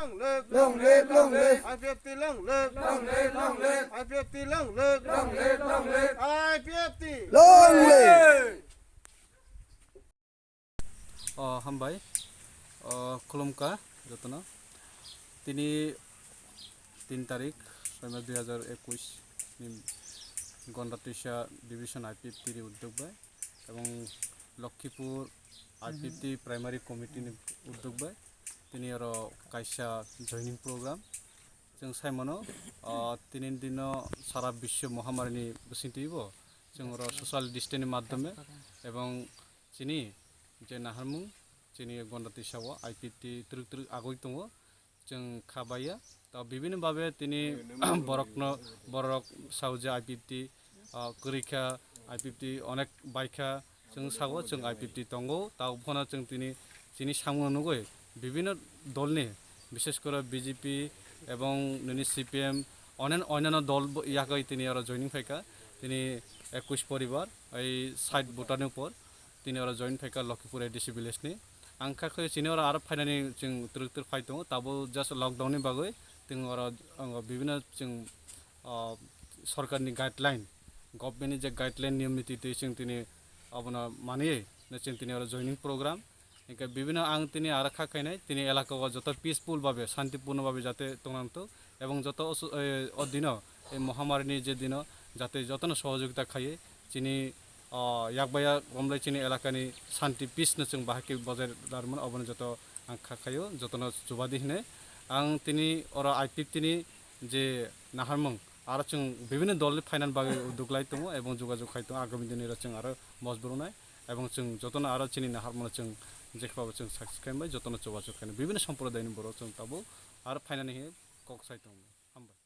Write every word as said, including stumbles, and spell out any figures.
Long live, long live. I P F T long live. Long live, long live. I P F T long live. Long live, long live. I P F T. Long live. O, hambai. O, khulumkha jotono. Tini tin tarik, soi mas dui hajar ekush ni Gondatwisa Division I P F T ni uddog bai. Ebong Lokhipur I P F T Primary Committee ni uddog bai tini oro kaisa joining program. Chwng sai mano, ah, tini dino sara biswo mohamari ni bisingtwi bo chwng oro social distance ni madhyome ebong chini je naharmung chini Gondatwisa o I P F T twrwk twrwk agoi tongo. Chwng kha baiya. To bibini babe tini borokno, borok sao je I P F T, ah, kwrwi kha, I P F T onek bai kha, chwng sao chwng I P F T tongo. Tabuk phano chwng tini chini samung nugwi bibino dolni, bishes kore B J P ebong nini C P M onen-, oneno dol bo-, yagwi tini oro joining phaikha. Tini ekush poribar, ei sait voter ni upor. Tini oro join phaikha Lokhipur A D C village ni. Ang kha khe chini oro aro phainani chwng twrwk twrwk phai tongo, tabo just lockdown ni bagwi chwng oro, ang bibino chwng, ah, sorkar ni guideline, government ni je guideline niyom niti twi chwng tini abono manwi chwng tini oro joining program. Hingkhe bibino ang tini aro kha khainai, tini elaka o joto peaceful babe, santipurno babe jate tongnang to, ebong joto osu-, eh, o dino, ei mohamari ni je dino jate jotono sohojogita khaiwi chini o, yakbaya romlai chini elakani shanti peace no chwng bahai khe bojai larwmani, obono joto ang kha khaio, jotono chubadi hinwi. Ang tini oro I P F T ni je naharmung, aro chwng bibini dolni phainani bagwi udduk lai tongo, ebong jogajog khai tongo, agami diniro chwng aro mojbur wngnai, ebong chwng jotono aro chini naharmungno chwng jekhebabo chwng success khaimai, jotono chubajog khainai, bibini somprodayni borok chwng tabuk aro phainani hinwi kok sai tongo. Hambai.